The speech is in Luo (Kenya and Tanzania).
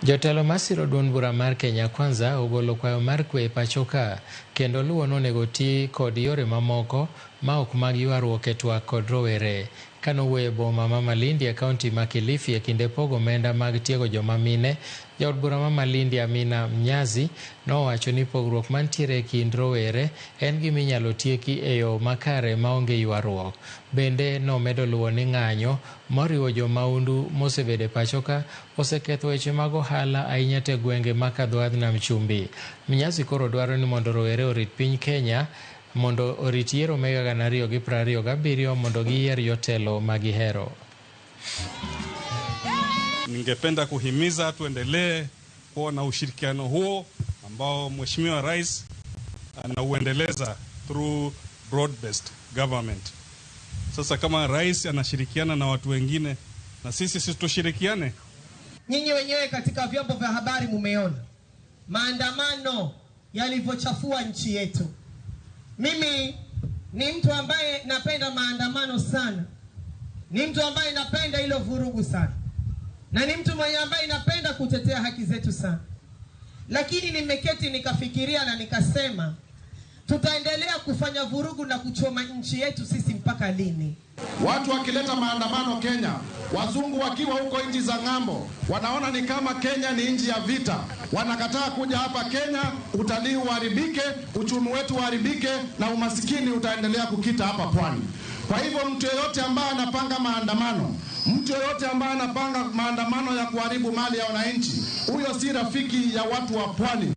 Jotelo masiro duond bura mar Kenya Kwanza ogolo kwayo mar kwe e pacho ka kendo luwo nonego ti kod yore mamoko ma ok mag ywaruok e twak kod rowere. Kanowuoyo e boma ma Malindi e kaunti ma Kilifi e kinde pogo omenda mag tiego joma mine, jaod bura ma Malindi Amina Mnyazi nowacho ni pogruok mantiere e kind rowere en gima inyalo tieki e yo makare maonge ywaruok. Bende nomedo luwo ni ng'anyo moriwo jomaundu mosebedo e pacho ka oseketho weche mag ohala ahinya te gwenge ma kadho nam chumbi. Mnyazi koro dwaro ni mondo rowere orit piny Kenya mondo orit yiero mega 2027 mondo giyier jotelo ma gihero. Ningependa kuhimiza tuendelee kuwa na ushirikiano huo ambao Mheshimiwa Rais anauendeleza through broad-based government. Sasa kama rais anashirikiana na watu wengine, na sisi sisi tushirikiane. Nyinyi wenyewe katika vyombo vya habari mumeona maandamano yalivyochafua nchi yetu. Mimi ni mtu ambaye napenda maandamano sana, ni mtu ambaye napenda ilo vurugu sana, na ni mtu mwenye ambaye napenda kutetea haki zetu sana, lakini nimeketi nikafikiria na nikasema, tutaendelea kufanya vurugu na kuchoma nchi yetu sisi mpaka lini? Watu wakileta maandamano Kenya, wazungu wakiwa huko nchi za ng'ambo, wanaona ni kama Kenya ni nchi ya vita, wanakataa kuja hapa Kenya, utalii uharibike, uchumi wetu uharibike, na umasikini utaendelea kukita hapa pwani. Kwa hivyo mtu yeyote ambaye anapanga maandamano, mtu yeyote ambaye anapanga maandamano ya kuharibu mali ya wananchi, huyo si rafiki ya watu wa pwani.